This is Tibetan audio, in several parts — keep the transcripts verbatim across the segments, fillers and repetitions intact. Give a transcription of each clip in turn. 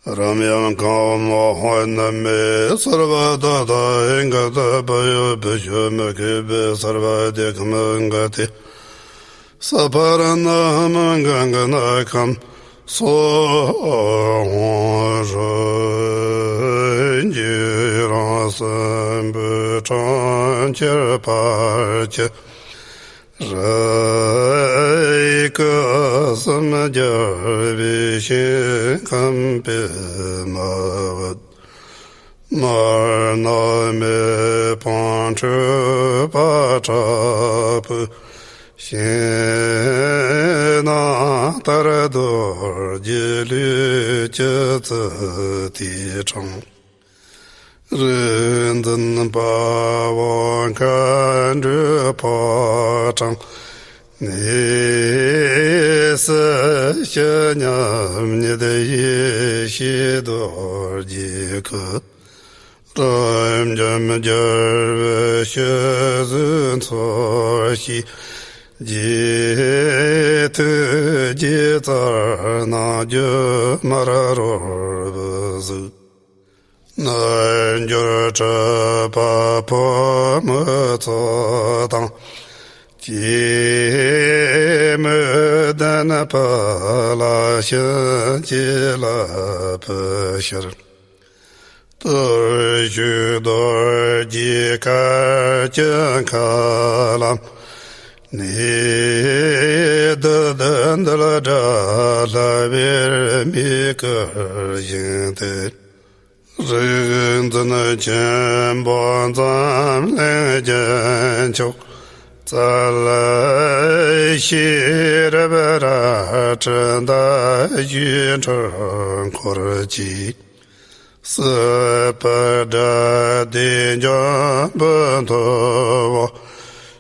རམ་ཡང་གང་བ་མ་ཧོ་ན་མེ་སར་བ་ད་ད་ཧེ་ག་ད་བ་ཡོ་བི་ཤོ་མ་ཁེ་བེ་སར་བ་དེ་ཁ་མ་ག་ཏེ་ས་ཕ་ར་ན་མ་ག་ག་ན་ཁམ་སོ་ཧོ་རོ་ཇི་རང་སམ་བུ་གྲོང་ཁྱེར་བར་ཆད། རེ་ཀ་སམ་རྒྱལ་བའི་ཞིང་ཁམས་པདྨ་བོད། མར་ནག་མེ་བོང་ཁྲོས་པ་དྲག་པོའི་ཞིང་ནང་ལྟར་རྡོ་རྗེ་ལུས་ཀྱི་ཙི་ཏི་དྲངས། རིག་འཛིན་དཔའ་བོ་མཁའ་འགྲོའི་ཕོ་བྲང་ནས། སྲིད་ཞི་མཉམ་ཉིད་ཡེ་ཤེས་རྡོ་རྗེ་སྐུ། རབ་འབྱམས་རྒྱལ་བའི་ཞི་བཟོའི་ཚོགས་ཞིག། རྗེ་ཐུགས་རྗེ་རྩལ་སྣང་སྒྱུ་མར་རོལ་པའི་གཟུགས། རྣལ་འབྱོར་གྲུབ་པ་ཕོ་མོའི་ཚོགས་དང་། སྐྱེད་མོས་ལྡན་ཕུ་ལ་བྱིན་གྱིས་བརླབ་པའི་ཕྱིར། བརྟུལ་ཞུགས་རྡོ་རྗེ་གར་གྱི་མཁའ་ལམ་ནས། བདུད་འདུལ་དགྲ་བསླད་པའི་མོས་གུས་བཞེངས་ཏེ། རིག་འཛིན་ཆེན་པོ་འཛམ་གླིང་རྒྱལ་མཆོག་རྩལ་ཤེས་རབ་རལ་གྲི་མདའ་གཞུའི་འཕྲུལ་འཁོར་གྱིས། སྲིད་པའི་དགྲ་སྡེ་འཇོམས་པའི་མཐུ་བོ་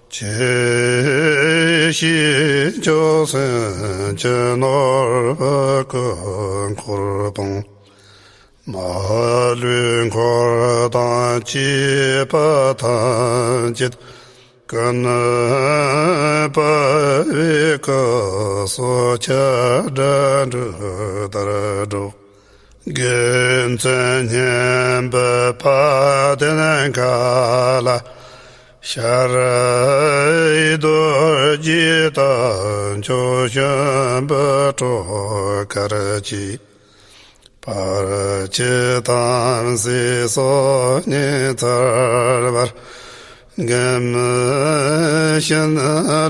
ཆེ། ཞིང་སྐྱོང་སེམས་ཅན་ནོར་བུ་སྐུ་འཁོར་དང་། མ་ལུས་འཁོར་དང་བཅས་པ་ཐམས་ཅད་ཀུན་བུ་བའི་སྐུ་སོགས་ཆ་འདྲ་འགྲོས་ལྟར་སྒྲོག། དགེ་མཚན་སྙན་པའི་བ་དན་མཁའ་ལ་ཤར། རྡོ་རྗེ་དར་ལྕོག་ཤམ་བུ་སྲོག་དཀར་གྱིས། བར་ཆད་དམ་སྲི་སྲོག་སྙིང་ཚར་བར་འགེམས་ཤིང་།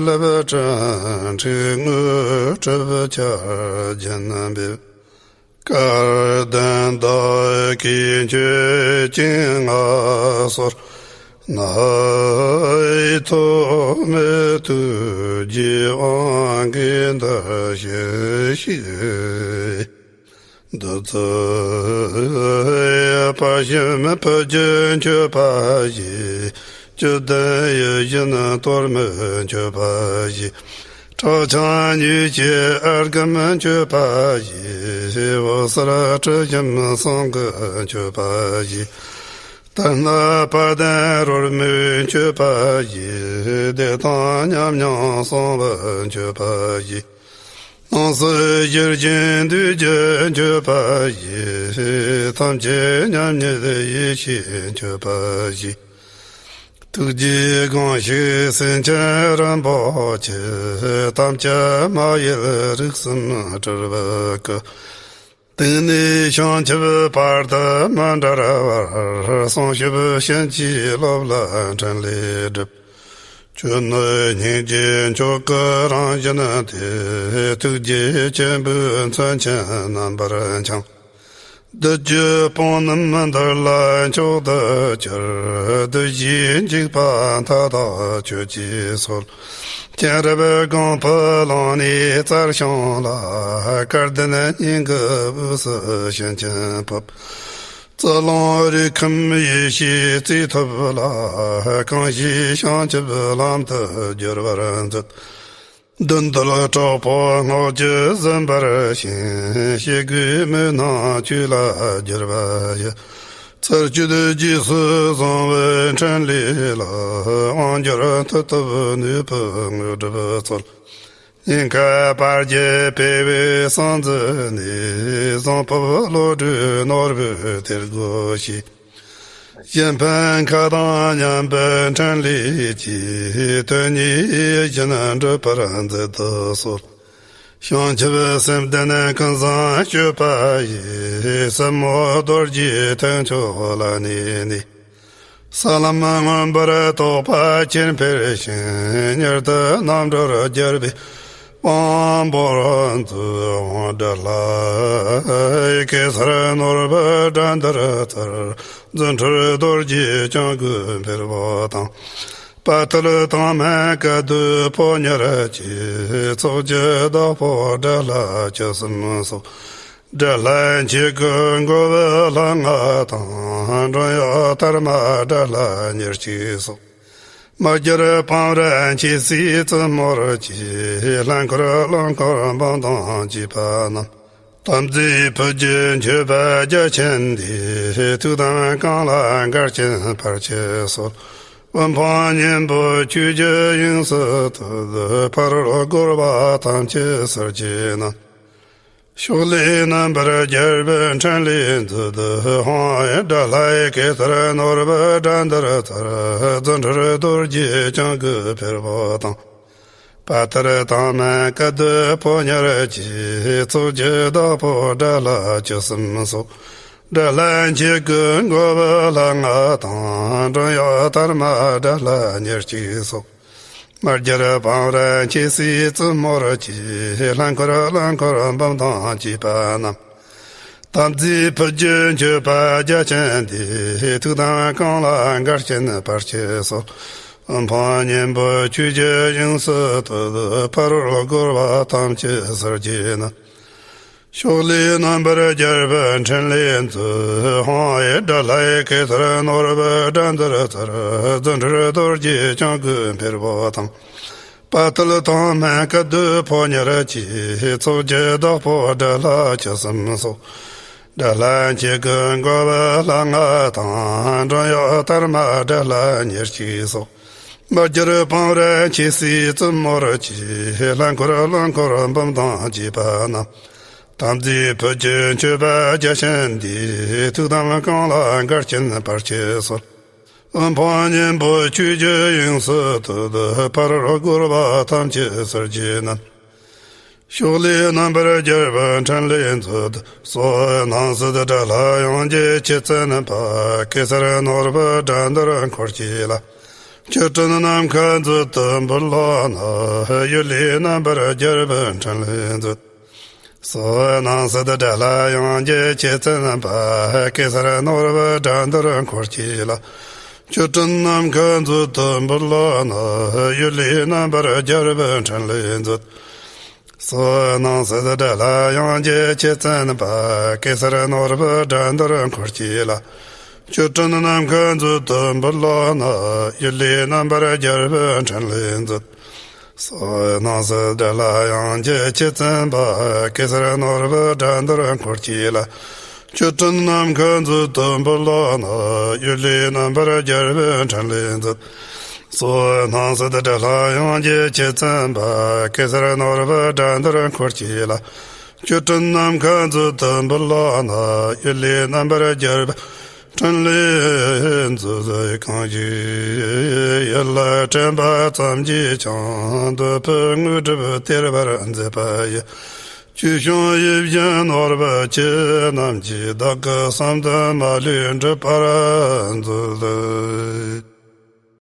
རླབས་སྤྲིན་འཁྲིགས་དངོས་གྲུབ་ཆར་རྒྱུན་འབེབས། སྐལ་ལྡན་བདག་གིས་མཆོད་ཅིང་མངའ་གསོལ། རྣམ་ཐོས་མི་ཐུབ་རྒྱུད་དབང་གི་འདུ་ཤེས་ཤིག། བདུད་རྩི་དཔའ་ཞུམ་ཕུད་རྒྱུད་མཆོད་པ་བཞེས། བཅུད་ལྡན་ཡིད་བཞིན་གཏོར་མ་མཆོད་པ་བཞེས། ཁྲག་ཆང་མྱོས་བྱེད་ཨརྒྷཾ་མཆོད་པ་བཞེས། འོད་གསལ་དྲི་ཞིམ་བསང་གི་མཆོད་པ་བཞེས། དར་སྣ་བ་དན་རོལ་མོའི་མཆོད་པ་བཞེས། བདེ་དང་མཉམ་མྱོང་གསང་བའི་མཆོད་པ་བཞེས། སྣང་སྲིད་ཞི་ཞིང་འདུས་ཀྱི་མཆོད་པ་བཞེས། ཐམས་ཅད་མཉམ་ཉིད་ཡེ་ཤེས་མཆོད་པ་བཞེས། ཐུགས་རྗེས་དགོངས་ཤིག་སེང་ཆེན་རིན་པོ་ཆེ། ཐམས་ཅད་མ་ཡལ་རིགས་གསུམ་སྤྲུལ་པའི་སྐུ། སྟེང་ནས་བྱང་ཆུབ་བར་དུ་མི་འབྲལ་བར། སྲུང་སྐྱོབ་བྱིན་གྱིས་རློབས་ལ་འཕྲིན་ལས་སྒྲུབ། ཁྱོད་ནི་སྙིང་རྗེ་མཆོག་གི་རང་བཞིན་ཏེ། ཐུགས་རྗེ་ཆེན་པོས་མཚོན་ཆེན་རྣམ་པར་འཆང་། བདུད་ཀྱི་དཔུང་རྣམས་འདུལ་ལ་མཆོག་ཏུ་གྱུར། བདུད་བཞིའི་འཇིགས་པ་མཐའ་དག་ཁྱོད་ཀྱིས་སོལ། མཁྱེན་རབ་དགོངས་པའི་ཀློང་ནས་རྩལ་བྱུང་ལ། སྐལ་ལྡན་སྙིང་གི་དབུས་སུ་བྱིན་ཆེན་ཕོབ། རྩ་རླུང་རིགས་ཁམས་ཡེ་ཤེས་རྩིས་ཐོབ་ལ། གང་ཞིག་བྱང་ཆུབ་ལམ་དུ་བསྒྱུར་བར་མཛད། བདུད་འདུལ་དྲག་པོ་སྔགས་ཀྱིས་ཟིན་པར་ཤེས། སྐྱེ་དགུའི་མུན་སྣང་ཆོས་ལ་བསྒྱུར་བ་ཡི། ཚར་གཅོད་རྗེས་སུ་བཟུང་བའི་འཕྲིན་ལས་ལ། དབང་བསྒྱུར་མཐུ་སྟོབས་ནུས་པའི་དངོས་གྲུབ་སྩོལ། སྙིང་ཁ་དཔལ་གྱི་སྤེལ་བའི་སྲོང་བཙན་ནས། བཟང་ཕོབ་བློ་གྲོས་ནོར་བུའི་གཏེར་སྒོ་ཕྱེས། གཞན་ཕན་མཁའ་དང་མཉམ་པའི་འཕྲིན་ལས་ཀྱིས། དོན་གཉིས་ཡིད་བཞིན་འགྲུབ་པར་མཛད་དུ་གསོལ། བྱང་ཆུབ་སེམས་ལྡན་ཀུན་བཟང་སྤྱོད་པ་ཡི། སྲིན་མོ་རྡོ་རྗེའི་ཐེག་མཆོག་ལ་གནས་ནས། ས་ལམ་མངོན་པར་རྟོགས་པ་ཆེར་འཕེལ་ཞིང་། མྱུར་དུ་རྣམ་གྲོལ་གྱུར་པའི་དཔང་པོར་མཛོད། དགྲ་ལྷ་གེ་སར་ནོར་བུ་དགྲ་འདུལ་རྩལ། རྫུ་འཕྲུལ་རྡོ་རྗེ་ཅུང་གི་འཕེལ་པོ་དང་། དཔའ་ཐུལ་དང་མན་བཀའ་སྡོད་ཕོ་ཉར་གྱིས། ཚོགས་ཀྱི་བདག་པོ་དགྲ་ལྷ་བཅུ་གསུམ་སོགས། དགྲ་ལྷ་འཆི་ཁའི་འགོ་བའི་ལྷ་ལྔ་དང་། མགྲོན་གཡོག་དར་མ་དགྲ་ལྷ་ཉེར་གཅིག་སོགས། མི་འགྱུར་སྤང་རི་འཁྱིལ་སའི་བཙུན་མོར་གྱིས། ལྷ་འཁོར་ཀླུ་འཁོར་འབུམ་དང་བཅས་པ་རྣམས། དམ་རྫས་ཕུད་ཀྱི་མཆོད་པ་རྒྱ་ཆེན་འདིས། ཐུགས་དམ་བསྐང་ལ་འགལ་རྐྱེན་བར་ཆད་སོལ། དབུལ་ཕོངས་གཉེན་པོ་ཆོས་ཀྱི་དབྱིངས་སུ་བསྟོད། ཕ་རོལ་རྒོལ་བ་ཐམས་ཅད་གསོད་བྱེད་རྣམས། ཕྱོགས་ལས་རྣམ་པར་རྒྱལ་བའི་འཕྲིན་ལས་མཛོད། དཔང་ཡིག་དགྲ་ལྷའི་གེ་སར་ནོར་བུ་དགྲ་འདུལ་རྩལ། རྫུ་འཕྲུལ་རྡོ་རྗེ་ཅུང་གི་འཕེལ་པོ་དང་། དཔའ་ཐུལ་དང་མན་བཀའ་སྡོད་ཕོ་ཉར་གྱིས། ཚོགས་ཀྱི་བདག་པོ་དགྲ་ལྷ་བཅུ་གསུམ་སོགས། དགྲ་ལྷ་འཆི་ཁའི་འགོ་བའི་ལྷ་ལྔ་དང་། མགྲོན་གཡོག་དར་མ་དགྲ་ལྷ་ཉེར་གཅིག་སོགས། མི་འགྱུར་སྤང་རི་འཁྱིལ་སའི་བཙུན་མོར་གྱིས། ལྷ་འཁོར་ཀླུ་འཁོར་འབུམ་དང་བཅས་པ་རྣམས། དམ་རྫས་ཕུད་ཀྱི་མཆོད་པ་རྒྱ་ཆེན་འདིས། ཐུགས་དམ་བསྐང་ལ་འགལ་རྐྱེན་བར་ཆད་སོལ། དབུལ་ཕོངས་གཉེན་པོ་ཆོས་ཀྱི་དབྱིངས་སུ་བསྟོད། ཕ་རོལ་རྒོལ་བ་ཐམས་ཅད་གསོད་བྱེད་རྣམས། ཕྱོགས་ལས་རྣམ་པར་རྒྱལ་བའི་འཕྲིན་ལས་མཛོད། དཔང་ཡིག་དགྲ་ལྷའི་གེ་སར་ནོར་བུ་དགྲ་འདུལ་རྩལ། རྫུ་འཕྲུལ་རྡོ་རྗེ་ཅུང་གི་འཕེལ་པོ་དང་། དཔའ་ཐུལ་དང་མན་བཀའ་སྡོད་ཕོ་ཉར་གྱིས། ཚོགས་ཀྱི་བདག་པོ་དགྲ་ལྷ་བཅུ་གསུམ་སོགས། དགྲ་ལྷ་འཆི་ཁའི་འགོ་བའི་ལྷ་ལྔ་དང་། མགྲོན་གཡོག་དར་མ་དགྲ་ལྷ་ཉེར་གཅིག་སོགས། མི་འགྱུར་སྤང་རི་འཁྱིལ་སའི་བཙུན་མོར་གྱིས། ལྷ་འཁོར་ཀླུ་འཁོར་འབུམ་དང་བཅས་པ་རྣམས། དམ་རྫས་ཕུད་ཀྱི་མཆོད་པ་རྒྱ་ཆེན་འདིས། ཐུགས་དམ་བསྐང་ལ་འགལ་རྐྱེན་བར་ཆད་སོལ། དབུལ་ཕོངས་གཉེན་པོ་ཆོས་ཀྱི་དབྱིངས་སུ་བསྟོད། ཕ་རོལ་རྒོལ་བ་ཐམས་ཅད་གསོད་བྱེད་རྣམས། ཕྱོགས་ལས་རྣམ་པར་རྒྱལ་བའི་འཕྲིན་ལས་མཛོད། སོགས་རྣམས་སྲིད་དགྲ་ལྷ་ཡང་རྒྱལ་ཆེ་བཙན་པ། གེ་སར་ནོར་བུ་དགྲ་འདུལ་འཁོར་བཅས་ལ། ཆོ་འཕྲུལ་ནམ་མཁའ་མཛོད་དུ་འབུལ་ལོ་ན། གཡུལ་ལས་རྣམ་པར་རྒྱལ་བའི་འཕྲིན་ལས་མཛོད། སོགས་རྣམས་སྲིད་དགྲ་ལྷ་ཡང་རྒྱལ་ཆེ་བཙན་པ། གེ་སར་ནོར་བུ་དགྲ་འདུལ་འཁོར་བཅས་ལ། ཆོ་འཕྲུལ་ནམ་མཁའ་མཛོད་དུ་འབུལ་ལོ་ན། གཡུལ་ལས་རྣམ་པར་རྒྱལ་བའི་འཕྲིན་ལས་མཛོད། སོགས་རྣམས་སྲིད་དགྲ་ལྷ་ཡང་རྒྱལ་ཆེ་བཙན་པ། གེ་སར་ནོར་བུ་དགྲ་འདུལ་འཁོར་བཅས་ལ། ཆོ་འཕྲུལ་ནམ་མཁའ་མཛོད་དུ་འབུལ་ལོ་ན། གཡུལ་ལས་རྣམ་པར་རྒྱལ་བའི་འཕྲིན་ལས་མཛོད། སོགས་རྣམས་སྲིད་དགྲ་ལྷ་ཡང་རྒྱལ་ཆེ་བཙན་པ། གེ་སར་ནོར་བུ་དགྲ་འདུལ་འཁོར་བཅས་ལ། ཆོ་འཕྲུལ་ནམ་མཁའ་མཛོད་དུ་འབུལ་ལོ་ན། གཡུལ་ལས་རྣམ་པར་རྒྱལ་བའི་འཕྲིན་ལས་མཛོད། སོགས་རྣམས་སྲིད་དགྲ་ལྷ་ཡང་རྒྱལ་ཆེ་བཙན་པ། གེ་སར་ནོར་བུ་དགྲ་འདུལ་འཁོར་བཅས་ལ། ཆོ་འཕྲུལ་ནམ་མཁའ་མཛོད་དུ་འབུལ་ལོ་ན། གཡུལ་ལས་རྣམ་པར་རྒྱལ་བའི་འཕྲིན་ལས་མཛོད། གང་ཞིག་ཡིད་ལ་དྲན་པ་ཙམ་གྱིས་ཀྱང་། འདོད་པའི་དངོས་གྲུབ་སྟེར་བར་མཛད་པ་ཡི། ཆོས་སྐྱོང་ཡིད་བཞིན་ནོར་བུ་ཁྱེད་རྣམས་ཀྱིས། བདག་གི་བསམ་དོན་མ་ལུས་འགྲུབ་པར་མཛོད།